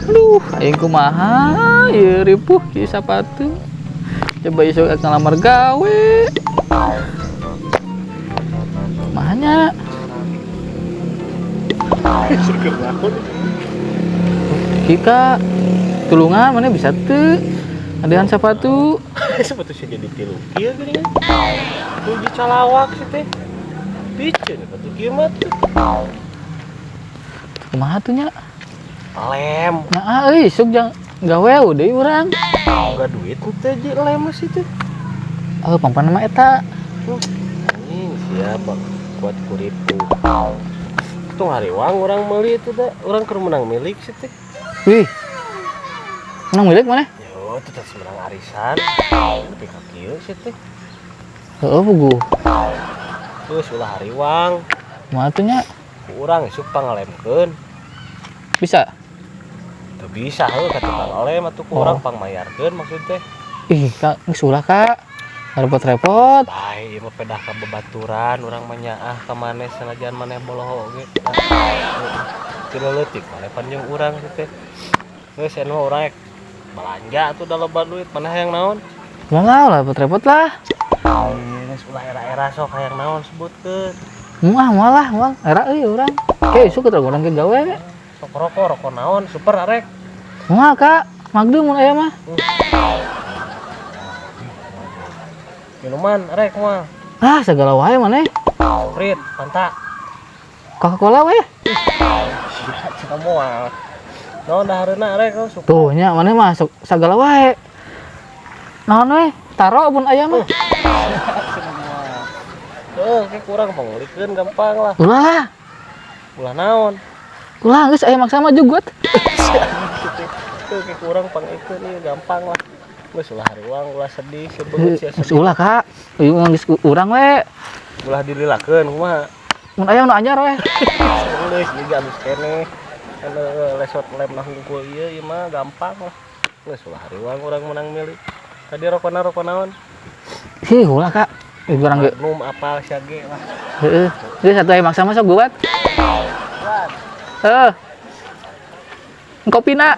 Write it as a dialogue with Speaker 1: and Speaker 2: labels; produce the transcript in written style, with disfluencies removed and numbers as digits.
Speaker 1: Aduh, aing kumaha ieu ripuh ieu sapatu. Coba isuk ek ngalamar gawe. Kumaha nya?
Speaker 2: Syukur naon?
Speaker 1: Kika, tulungan mana bisa teu? Adehan sapatu.
Speaker 2: Sepatu sih jadi tilu kieu geuning. Tuh calawak sih teh. Piceun sepatu kieu mah tuh.
Speaker 1: Kumaha tuh nya?
Speaker 2: Lem.
Speaker 1: Nah, euy, isuk jang gawe deui urang.
Speaker 2: Enggak duit teh ji lem sih teh.
Speaker 1: Oh, pampan mah eta.
Speaker 2: Anjing siapa kuat kuripu. Tuh hariwang urang meuli itu dah. Urang keur menang milik sih teh.
Speaker 1: Wih. Menang milik mana?
Speaker 2: Yo, itu teh menang arisan. Tapi ka kieu sih teh.
Speaker 1: Heeh, puguh.
Speaker 2: Terus ulah hariwang.
Speaker 1: Kumaha tuh nya?
Speaker 2: Ku urang isuk pangalemkeun.
Speaker 1: Bisa?
Speaker 2: Teu bisa heuh ka tukang lem atuh ku urang pangmayarkeun maksud teh.
Speaker 1: Ih, Kak, geus ulah, Kak. Repot-repot.
Speaker 2: Bae ieu mah pedah ka babaturan urang mah nyaah ka maneh sanajan maneh boloho oge. Ti leutik maneh pan jeung urang sih teh. Geus anu urang rek belanja atuh da loba duit, maneh hayang naon?
Speaker 1: Ulah lah, repot-repot lah.
Speaker 2: Geus ulah era-era sok hayang naon sebutkeun.
Speaker 1: Moal, moal lah, moal. Era euy urang. Ke isuk kita urang ke gawe.
Speaker 2: Sok rokok, rokok naon? Super arek.
Speaker 1: Moal, Kak. Magdum mun aya mah.
Speaker 2: Minuman arek moal.
Speaker 1: Ah, segala wae maneh.
Speaker 2: Sprite, Fanta.
Speaker 1: Coca-Cola we.
Speaker 2: Sia cenah moal. Naon dahareuna arek oh, super.
Speaker 1: Tuh nya maneh mah sok segala wae. Naon we? Taro pun aya mah.
Speaker 2: Heuh, ke kurang pangeulikeun gampang lah.
Speaker 1: Ulah lah.
Speaker 2: Ulah naon?
Speaker 1: Ulah geus aya maksa mah jugut.
Speaker 2: Tuh ke kurang pangeulikeun ieu gampang lah. Geus ulah hariwang, ulah sedih, sebeut sia
Speaker 1: Geus
Speaker 2: sedih.
Speaker 1: ulah, Kak. Ieu mah geus urang we.
Speaker 2: Ulah dililakeun kumaha?
Speaker 1: Mun aya nu anyar we.
Speaker 2: Geus ieu ge alus keneh. Anu lesot lem nah hungkul ieu ieu mah gampang lah. Geus ulah hariwang urang menang milik. Tadi rokona rokok naon?
Speaker 1: Hih, ulah, Kak. Ih, urang ge.
Speaker 2: Magnum apal sia ge lah.
Speaker 1: Heeh. Geus atuh aya maksa mah sok buat. Heeh. Kopina.